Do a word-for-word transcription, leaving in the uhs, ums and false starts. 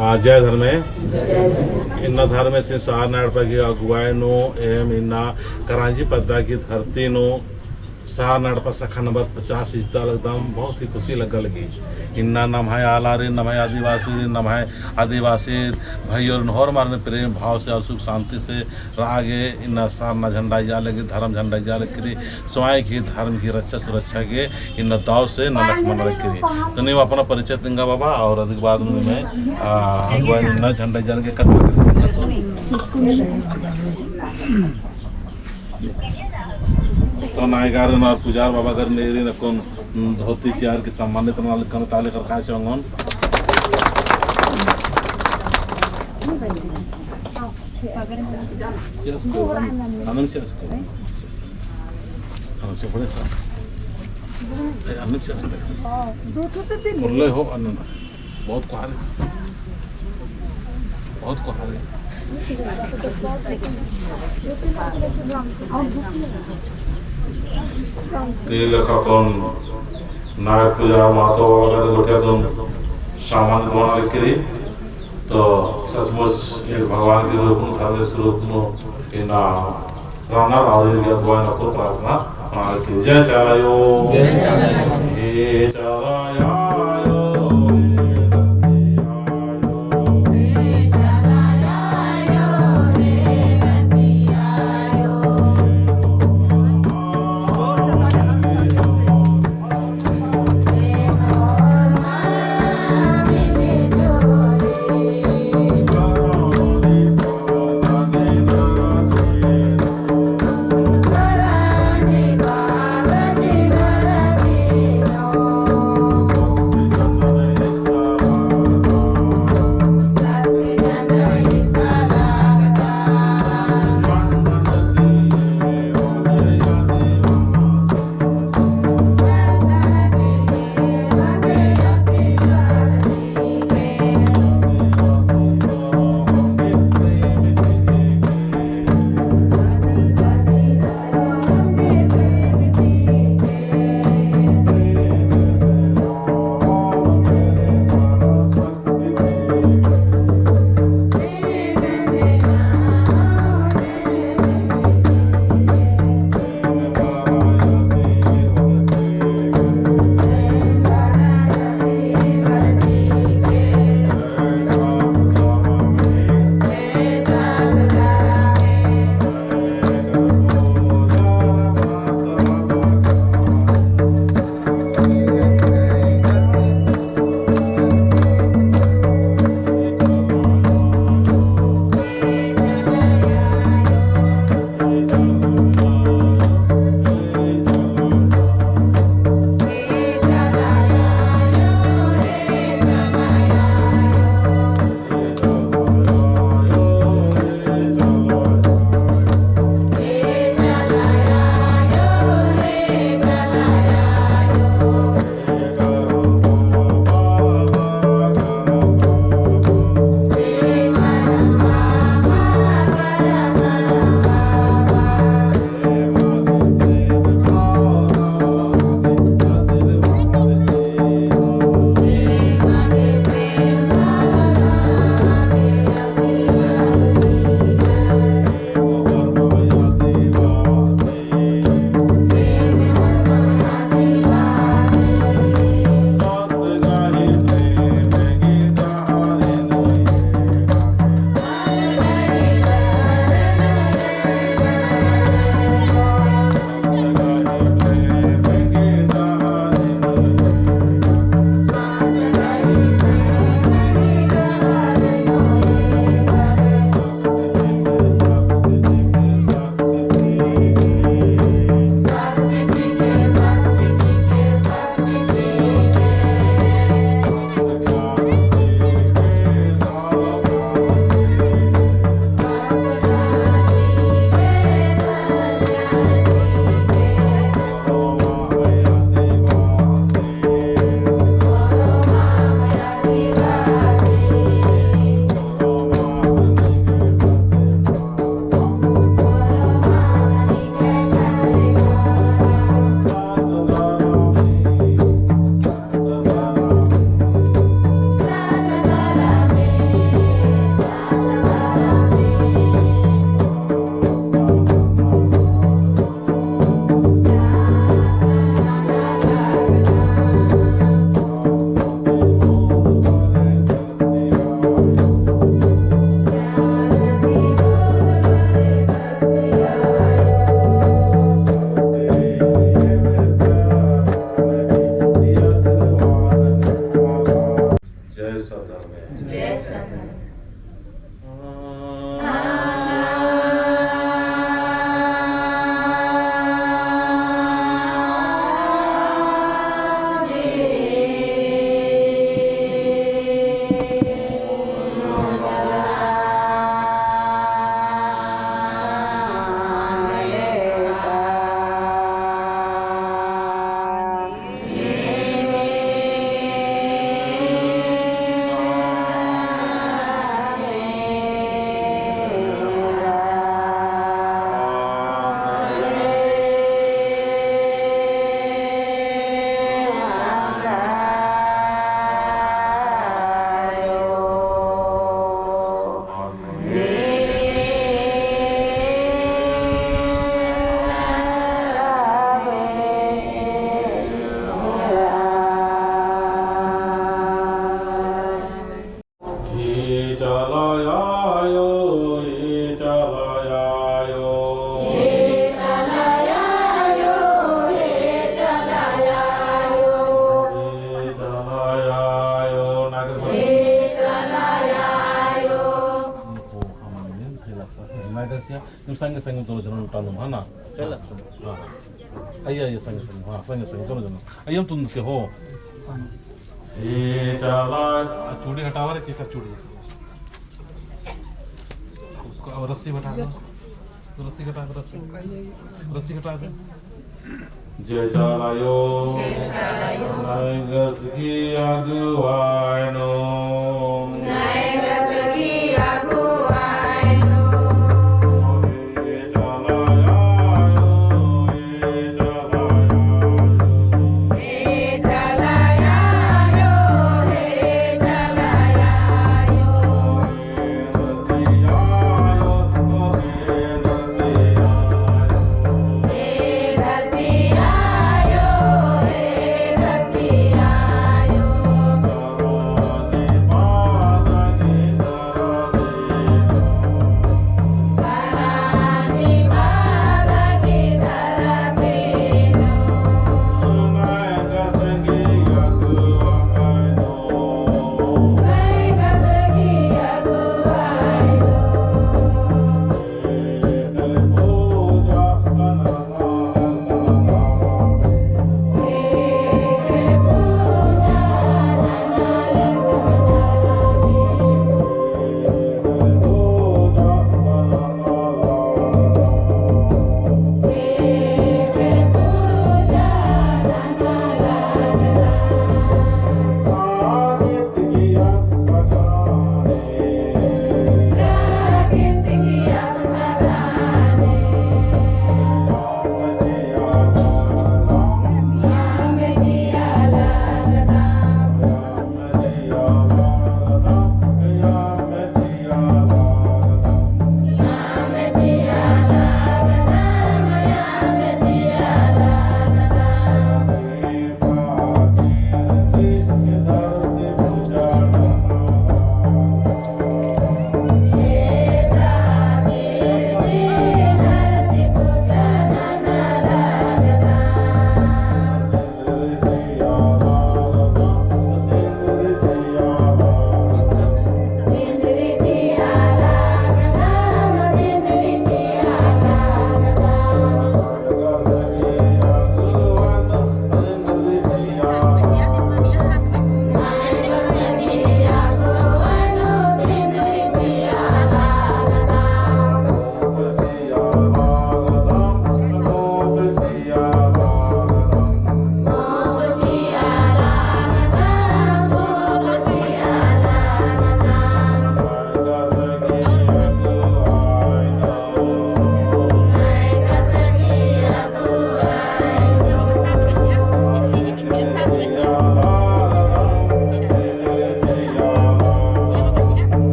आ, जय धर्मे। इन्ना धर्मेसिन सारना एड़पा गही अगुवाई नू एम इन्ना करांजी पद्दा गही धरती नू सारना एड़पा शाखा नंबर पचास इजता लगदम बहुत ही खुशी लग्गा लगी। इन्ना नम्है आलारिन, नम्है आदिवासीरिन, नम्है आदिवासी भइयोरिन होरमारिन प्रेम भाव से और सुख शांति से रआ गे इन्ना सारना झंडा इजा लगी, धर्म झंडा इजा लगी, स्वयं की धर्म की रक्षा सुरक्षा गे इन्ना दव से नलख मना लगी। तो नीम अपना परिचय तेंगा बाबा और अदिक बाद में मैं, आ, अगुवाई इन्ना झंडा इजा लगी कत्था। तो नायगारिन और पुजार बाबागारिन एरिन अक्कुन धोती चिअर की सम्मानित नना लक्कन ताले खरखा चोंगोन। अनम से अस्को। अनम से बड़े था। ए, अनम से अस्को। बोले हो अनम। बहुत कोहार है। बहुत कोहार है। ते लेखा अक्कुन नायक पुजार महतो बाबागारिन गोट्ठियारिन सम्मानित मना लगी। तो सचमुच एक भगवान के रूप में, धर्मेस के रूप में इन्ना रअनर और इनके अगुवाई नू प्रार्थना मना लगी। जय चाला आयो। जय चाला आयो। जय चाला आयो। जय सतनाम। ई चाला आयो, ई चाला आयो। ई चाला आयो, ई चाला आयो। ई चाला आयो, नागर ई चाला आयो। ओ, हमारे में फैला सा, हमारे से, तुम संग संग दोनों जन उठा लो, है ना? चला। हाँ। आइए, आइए, संग संग, हाँ, संग संग, दोनों जन। आइए, तुम के हो? ई चाला। आ, चूड़ी हटावा रे, केकर चूड़ी? उसको, और रस्सी हटा दो। तो रस्सी हटा दो, रस्सी। रस्सी हटा दो। जय चाला आयो। जय चाला आयो। नंगस की अगुवाई नू।